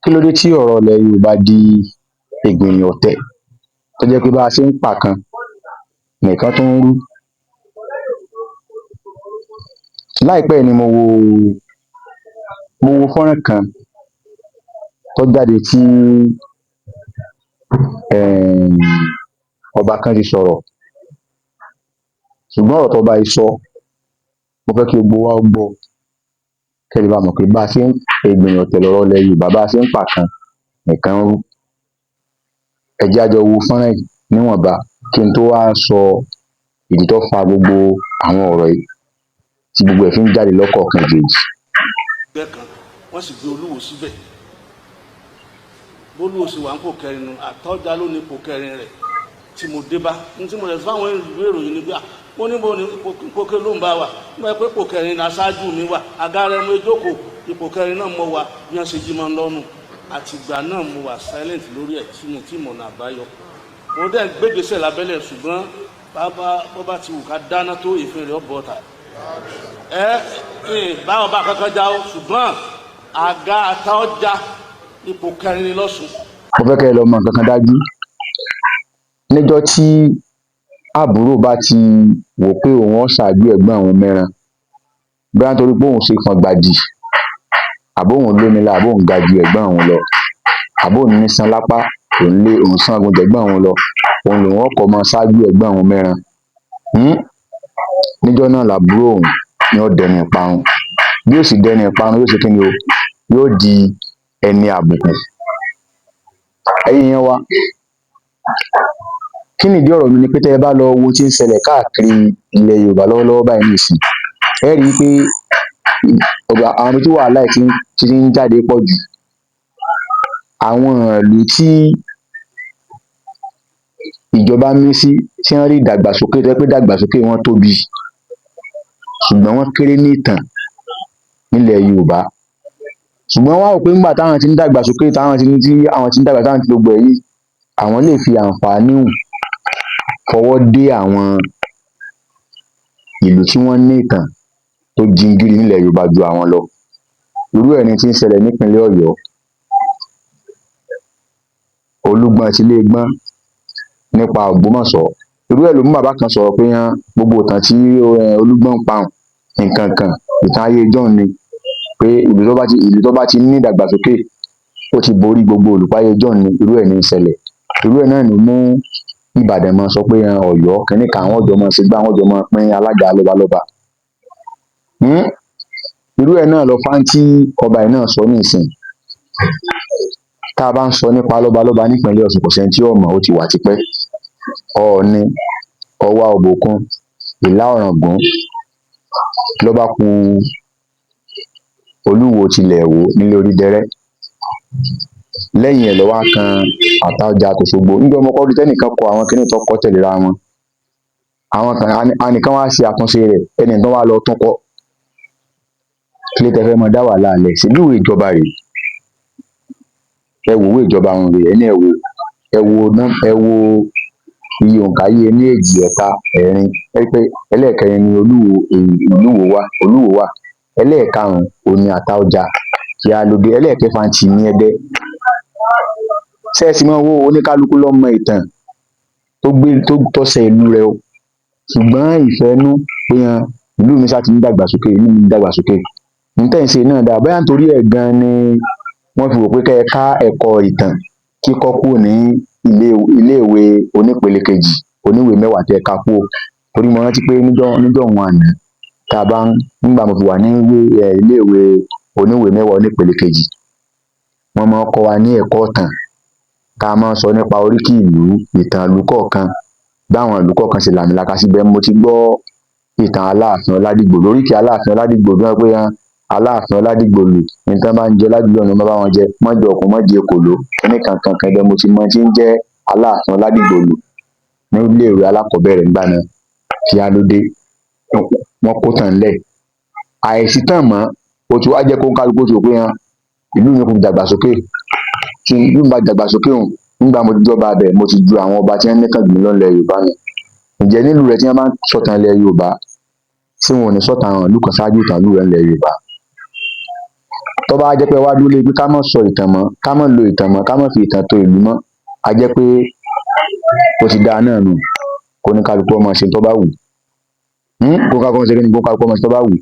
Kí ló dé tí ọ̀rọ̀ ilẹ̀ Yorùbá di ẹ̀gbìnrìn ọ̀tẹ̀, tó jẹ́ pé bá a ṣe ń pàkan nìkan tún ń rú? Láìpẹ́ yìí ni mo wo fọ́nrán kan tó jáde tí ọba kan ti sọ̀rọ̀, ṣùgbọ́n ọ̀rọ̀ tọ́ba yìí sọ, mo fẹ́ kí gbogbo wa ó gbọ́ ọ, kẹ́ ẹ lè bá mọ̀ pé bá a ṣe ń ẹ̀gbìnrìn ọ̀tẹ̀ lọ̀rọ̀ ilẹ̀ Yorùbá, bá a ṣe ń pàkan nìkan ń rú. Ẹ jẹ́ á jọ wo fọ́nrán yìí níwọ̀nba kí n tó wá sọ ìdí tó fa gbogbo àwọn ọ̀rọ̀ yìí tí gbogbo ẹ̀ fi ń jáde lọ́kọ̀ọ̀kan èjèèjì. Ẹgbẹ́ kan wọ́n sì gbé Olúwo síbẹ̀. Bólúwo sì wà ń pò kẹrin nu, Àtaọ́jà ló ní ipò kẹrin rẹ̀ tí mo dé bá ní tí mo lè fáwọn ìwé ìròyìn nígbà mo ní mo ní ipò kẹrin ló ń bá wà nígbà pé ipò kẹrin ní aṣáájú mi wà, àga rẹ̀ mo jókòó, ipò kẹrin náà mo wà. Bí wọ́n ṣe jí mọ́ ń lọ́nu, àtìgbà náà mo wà silent lórí ẹ̀ tí mo tí mọ̀nà àbáyọ. Mo dẹ́ gbégbèsè lábẹ́lẹ̀, ṣùgbọ́n bàbá bọ́ bá ti wù ká dáná tó ìfẹ́ rẹ̀ ọ̀ bọ́ta ẹ ẹ báwọn bá kankan já o, ṣùgbọ́n àga Àtaọ́jà, ipò kẹrin ni lọ́sùn. Mo fẹ́ kẹ́ ẹ lọ mọ nǹkan kan dájú: níjọ́ tí àbúrò bá ti wò pé òun ó ṣáájú ẹ̀gbọ́n òun mẹ́ran, bóyá nítorí pé òun ṣe fọ̀ngbàdì, àbí òun lómi lára, àbí òun ga ju ẹ̀gbọ́n òun lọ, àbí òun níṣan lápá, òun lé òun sangun jẹ̀gbọ́n òun lọ, òun lòun ó kọ́ máa ṣáájú ẹ̀gbọ́n òun mẹ́ran, Níjọ́ náà làbúrò òun ni ó dẹni ìparun. Bí ó sì dẹni ìparun, yóò ṣe kí ni o? Yóò di ẹni àbùkù. Ẹ̀yin èèyàn wa, kí nìdí ọ̀rọ̀ mi? Ni pé tẹ́ ẹ bá lọ wo ohun tí ń ṣẹlẹ̀ káàkiri ilẹ̀ Yorùbá lọ́wọ́lọ́wọ́ báyìí nísìnyí, ẹ rí i pé àwọn ibi tí wàhálà yìí ti ń jáde pọ̀ jù, àwọn ìlú tí ìjọba mí sí, tí wọ́n rí ìdàgbàsókè, tó jẹ́ pé ìdàgbàsókè wọn tóbi, ṣùgbọ́n wọ́n kéré ní ìtàn nílẹ̀ Yorùbá. Ṣùgbọ́n wọ́n wá wò pé nígbà táwọn ti ń dàgbàsókè, táwọn ti ń tí àwọn ti ń dàgbà, táwọn ti gbogbo ẹ̀ yìí, àwọn lè fi àǹfààní hùn fọwọ́ dé àwọn ìlú tí wọ́n ní ìtàn tó jingiri nílẹ̀ Yorùbá ju àwọn lọ. Irú ẹ̀ ni tí ń ṣẹlẹ̀ nípìnlẹ̀ Ọ̀yọ́, Olúgbọ́n tilé Gbọ́n nípa Ògbómọ̀ṣọ́. Irú ẹ̀ ló mú bàbá kan sọ̀rọ̀ pé hàn gbogbo ìtàn tí Olúgbọ́n ń pa nǹkan kan, ìtàn ayé ijọ́un ni, pé ìlú tó bá ti ní ìdàgbàsókè, ó ti borí gbogbo olùpáyé ijọ́un ni. Irú ẹ̀ ní ń ṣẹlẹ̀. Irú ẹ̀ náà ló mú Ìbàdàn máa sọ pé Ọ̀yọ́ kìíní kan, àwọn jọ máa ṣe gbá, àwọn jọ máa pín alága lọ́balọ́ba. Irú ẹ̀ náà lọ fá tí ọba yìí náà sọ nísìnyí. Tá a bá ń sọ nípa lọ́balọ́ba nípìnlẹ̀ Ọ̀ṣun, kò sẹ́ni tí ò mọ̀, ó ti wà tipẹ́. Ọọ̀ni, Ọwá Ọbòkun, Ìlá Ọ̀ràngún, ló bá ku Olúwo tilẹ̀ Ìwó nílé Onídẹrẹ́. Lẹ́yìn ẹ̀ ló wá kan Àtaọ́jà tÒṣogbo. Níjọ́ mo kọ́kọ́ rí tẹ́nìkan kọ àwọn kiní tó kọ tẹ̀léra wọn. Àwọn kan ẹnìkan wá ṣe àtúnṣe rẹ̀, ẹnìkan wá lọ tún kọ. Kí ló tẹ́ fẹ́ máa dá wàhálà lẹ̀? Ṣèbí ìwé ìjọba rèé. Ẹ wo ìwé ìjọba wọn rèé, ẹ̀yin náà ẹ wò ó. Ẹ wo ná, ẹ wo iye òǹkà yìí: ení, èjì, ẹ̀ta, ẹ̀rin. Ẹ rí pé ẹlẹ́ẹ̀kẹrin ni Olúwo ìlú Ìwó wà, Olúwo wà. Ẹlẹ́ẹ̀karùn-ún òun ni Àtaọ́jà. Kí á ló dé? Ẹlẹ́ẹ̀kẹfà ń tì ní Ẹdẹ. Ṣé ẹ sì máa wo, oníkálukú ló mọ ìtàn tó gbé tó tọ́sẹ̀ ìlú rẹ̀ o. Ṣùgbọ́n ìfẹ́ inú pé han ìlú mi ṣáà ti ń dàgbàsókè, ìlú mi ń dàgbàsókè. N tẹ́ ẹ̀ ń ṣe náà dáa. Bóyá nítorí ẹ̀ gan ni wọ́n fi wò pé kẹ́ ẹ ká ẹ̀kọ́ ìtàn kíkọ́ kúrò ní iléèwé onípele kejì, oníwèé mẹ́wàá tẹ́ ẹ ká kúrò. Torí mo rántí pé níjọ́hun àná, tá a bá ń nígbà mo fi wà ní iléèwé oníwèé mẹ́wàá onípele kejì, wọ́n máa ń kọ́ wa ní ẹ̀kọ́ ìtàn, tá a máa ń sọ nípa oríkì ìlú, ìtàn ìlú kọ̀ọ̀kan, báwọn ìlú kọ̀ọ̀kan ṣe làmìlaaka sí. Ibẹ̀ ni mo ti gbọ́ ìtàn Aláàfin Ọládìgbòlù, oríkì Aláàfin Ọládìgbòlù, tó jẹ́ pé Aláàfin Ọládìgbòlù, n tán bá ń jẹ lájùlé ọ̀run ló máa bá wọn jẹ, má jẹ ọ̀kùn, má jẹ ekòló, kiní kan nǹkan kan. Ibẹ̀ mo ti mọ tí ń jẹ́ Aláàfin Ọládìgbòlù ní iléèwé alákọ̀ọ́bẹ̀rẹ̀ nígbà náà. Kí á ló dé? Wọ́n kó tàn ńlẹ̀. Àìsítàn mọ́, ó ti wá jẹ́ kó kálukú ti rò pé han ìlú mi kò dàgbàsókè. Tí ìlú mi bá dàgbàsókè òun, nígbà mo ti jọba ibẹ̀, mo ti ju àwọn ọba tí wọ́n nítàn jù mí lọ nílẹ̀ Yorùbá nù. Ǹjẹ́ nílùú rẹ, tí wọ́n bá ń sọ̀tàn ilẹ̀ Yorùbá, ṣé wọn ò ní sọ̀tàn àwọn ìlú kan ṣáájú ìtàn ìlú rẹ nílẹ̀ Yorùbá? Tó Tó bá jẹ́ pé wá dúró lé pé ká má sọ ìtàn mọ́, ká má lo ìtàn mọ́, ká má fi ìtàn to ìlú mọ́, a jẹ́ pé ó ti dáa náà nù, kó ní kálukú ọmọ ṣe tó bá wù. Kó kálukú ọmọ ṣe kí ni? Kó kálukú ọmọ ṣe tó bá wù.